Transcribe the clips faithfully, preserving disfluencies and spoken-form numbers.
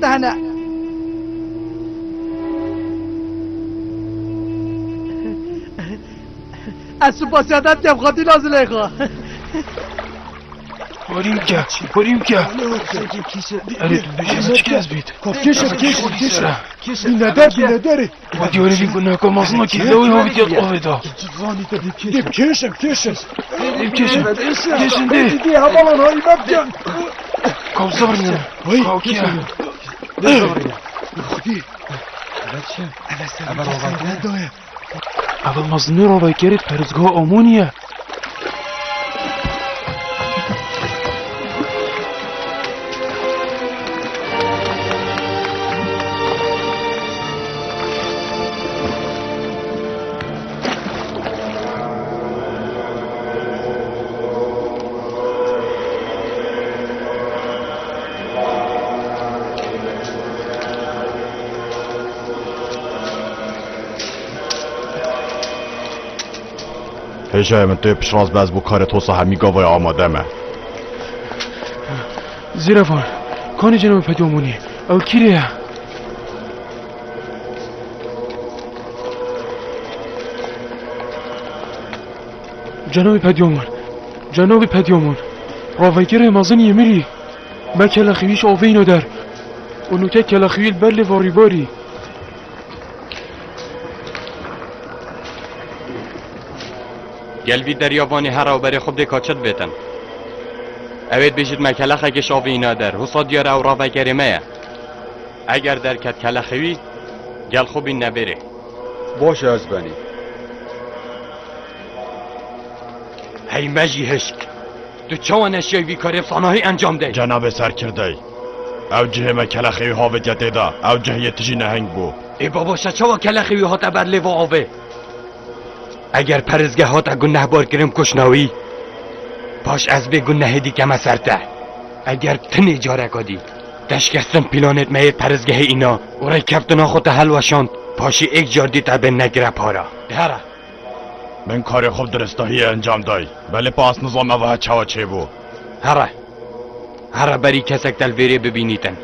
Nehne. Ez spasiya te dikem, Xatîna Zileyxa. Hurîmke, hurîmke. Erê, tu bêje min çi kes bît? Kêşe, kêşe, kêşe. Bîneder, bîneder. Wadî hurî bî gunehka mezin a kî lewê havîtiya di avê de. Dê kêşe, kêşe. Dê kêşe, kêşe dê. Dê hevalan hayî me bikin. Kaw zirne. Kaw kî ye? Xwedî. Eve ravekere daye. Eve mezinê ravekere perîzgeha Amonî ye. Hêjayê min, tu yê piştrast be, ez bo karê Thosa hemî gavayê amade me. Zîrevan, kanê cenabê Pedyamonî, ew kîrê ye? Cenabê Pedyomon, cenabê Pedyomon, ravekirê mezin yê mirî. Me kelexîwî ji avê îna der. Û nûke kelexîwî li ber lêva Rîbarî. Gel vî derya vanê here û berê xwe bidê ka çi divêtin. Ew ê dibêjit me kelexekê ji avê îna der. Wisa diyar e ew ravekerê me ye. Eger derket kelexîwî, gel xwe bîn nebêrê. Baş e, ez benî. Hey me jî hişk. Tu çawa neşiyayî vî karê bi sanahî encam dey? Cenabê serkirdey. Ew cihê me kelexê wî havêtiye tê de. Ew cih yê tijî neheng bû. Ê baba, şe çawa kelexê wî hate ber lêva avê? Eger perîzgeh hate gunehbar kirin bi kuştna wî, paş ez bê gunehê dî keme ser te. Eger tinê careka dî te şikestin pîlanêt me yê perîzgehê îna û rêkeftina xwe te helweşand, paşî êk car dî te bên negire para. De here. Min karê xwe bi diristahiyê encam dayî. Belê pa ez nizam ev wiha çawa çêbû. Here. Here berî kesek te li vêrê bibînîtin.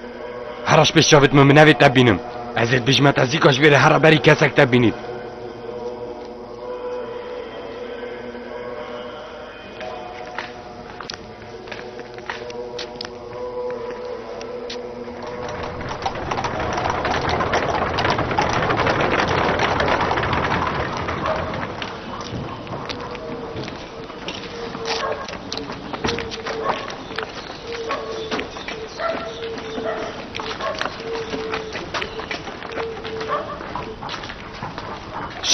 Here ji pêş çavêt min, min nevê te bînim. Ez ê dibêjime te zîka ji vêrê here berî kesek te bînît.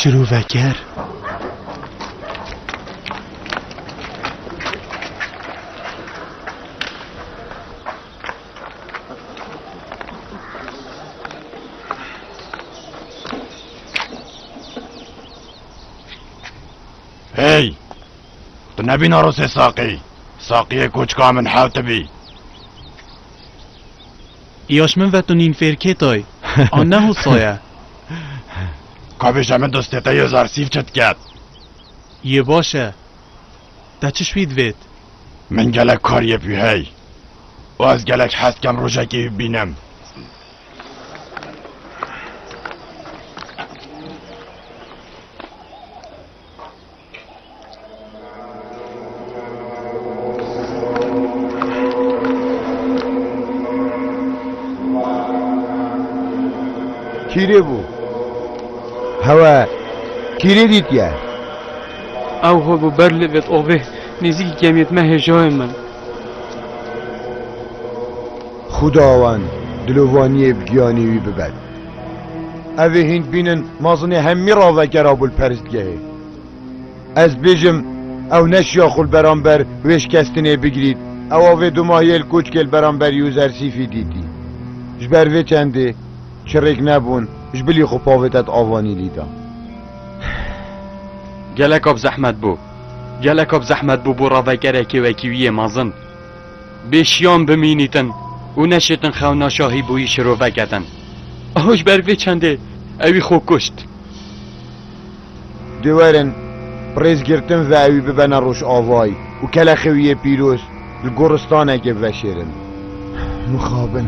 Şiroveker. Hey! Tu nebî narosê saqî. Saqiyê koçka min hew tu bî. Yaş min ve tu nîn fêrkê tay. An ne husa ye? Ka bêje min dostê te yê zersîf çi diket? Yê baş e. Te çi ji wî divêt? Min gelek kar yê pî hey. Û ez gelek hez dikem rojekê wî bînim. Kîrê bû. Hewe, kîrê dîtiye. Ew hebû ber li vêt ovê, nêzîkî gemiyêt me hêjayê min. Xudawan dilovaniyê bi giyanê wî bibet. Ev ê hîn bînin mazinê hemî ravekera bû li peristgehê. Ez dibêjim, ew neşiya xwe li beramber wê şikestinê bigirît, ew avê dumahiyê li koçkê li beramberî û zersîfî dîtî. Ji ber vê çendê çi rêk nebûn, ji bilî xwe pavê te di avanî lî da. Geleka bi zehmet bû. Geleka bi zehmet bû bo ravekerekê wekî wî yê mezin bê şiyan bimînîtin û neşêtin xewna şahî bo wî şirove ketin. Ew ji ber vê çendê ewî xwe kuşt. Dê werin, bi rêzgirtin ve ewî bibene rojavayî û kelexê wî yê pîroz li goristanekê biveşêrin. Mixabin.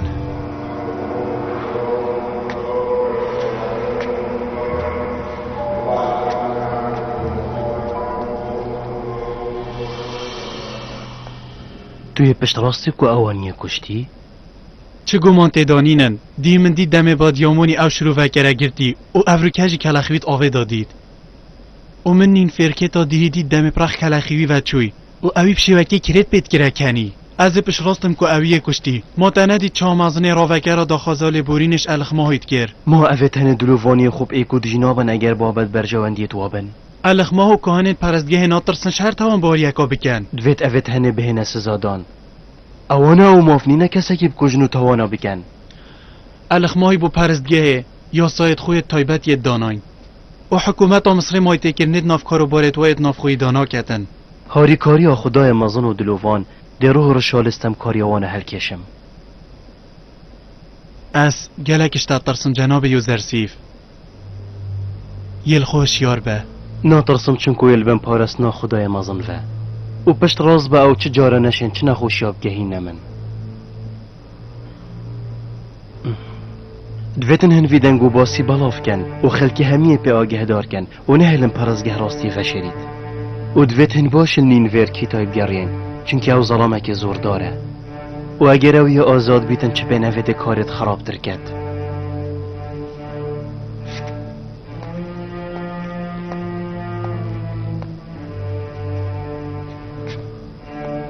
Tu yê pişt rastî ku ew aniyê kuştî? Çi guman tê da nînin? Dî min dît demê Badyamonî ew şiroveke re girtî û evrûke jî kelexwît avê da dît. Û min nîn fêrkê ta dihî dît demê prex kelexî wî ve çûy û ewî bi şêwekê kirêt pê dikire kenî. Ez ê pişt rast im ku ewî yê kuştî. Ma te nedît çawa mezinê raveke ra daxwaza lêborînê ji Elixmahî dikir? Ma evê tenê dilovaniyê xwe bi ê ku dijî nabin eger babet berjewendiyê di wa bin? Elixmah û kahinên perestgehê natirsin ji her tawanbariyeka bikin. Divêt evê tenê bihêne sizadan. Ewana ew maf nîne kesekî bikujin û tawana bikin. Elixmahî bo perestgehê yasayêt xwe yê taybet yê danayîn. Û hikûmeta Misrê maytêkirinê di nav karobarêt we yê di navxweyî da naketin. Harîkariya Xwedayê mezin û dilovan dê ruh û rişalê stemkariya wan e helkêşim. Ez gelek ji te tirsim cenabê Yozersîf. Yê li xwe hişyar be. Natirsim çunku yê li bin parastina Xwedayê mezin ve. Û pişt rast be ew çi care neşên çi nexweşiya bigehîne min. Divêtin hin vî deng û basî belav ken û xelkê hemiyê pê agehdar ken û nehêlin perestgeh rastiyê veşêrît. Û divêt hin baş li Nînvê Kîtayê bigeriyên, çunkî ew zelamekê zordar e. Û eger ew yê azad bîtin çi pê nevêtê karêt xerabtir ket.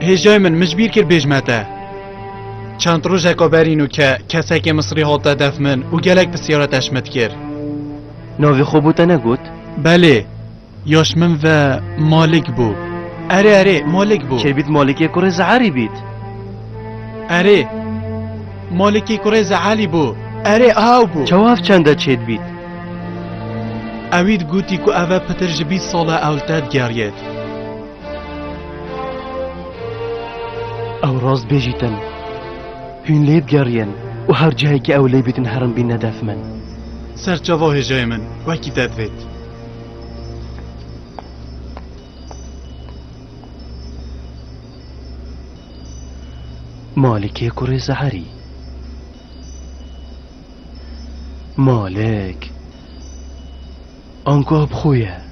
Hêjayê min, min ji bîr kir bêjme te. Çend rojeka berî nûke kesekê Misrî hate def min û gelek pisyara te ji min dikir. Navê xwe bo te negot? Belê. Ya ji min ve Malik bû. Erê, erê, Malik bû. Çêbît Malikê kurê Zeherî bît. Erê. Malikê kurê Zehelî bû. Erê, ew bû. Çawa ev çende çêdibît? Ewî digotî ku ev e pitir ji bîst sal e ew li te digeriyêt. Ew rast bêjîtin. Hûn lê bigeriyên û her cihekî ew lê bîtin herin bîne def min. Serçava hêjayê min, wekî te divêt. Malikê kurê Zeherî. Malik. Anku ev bi xwe ye.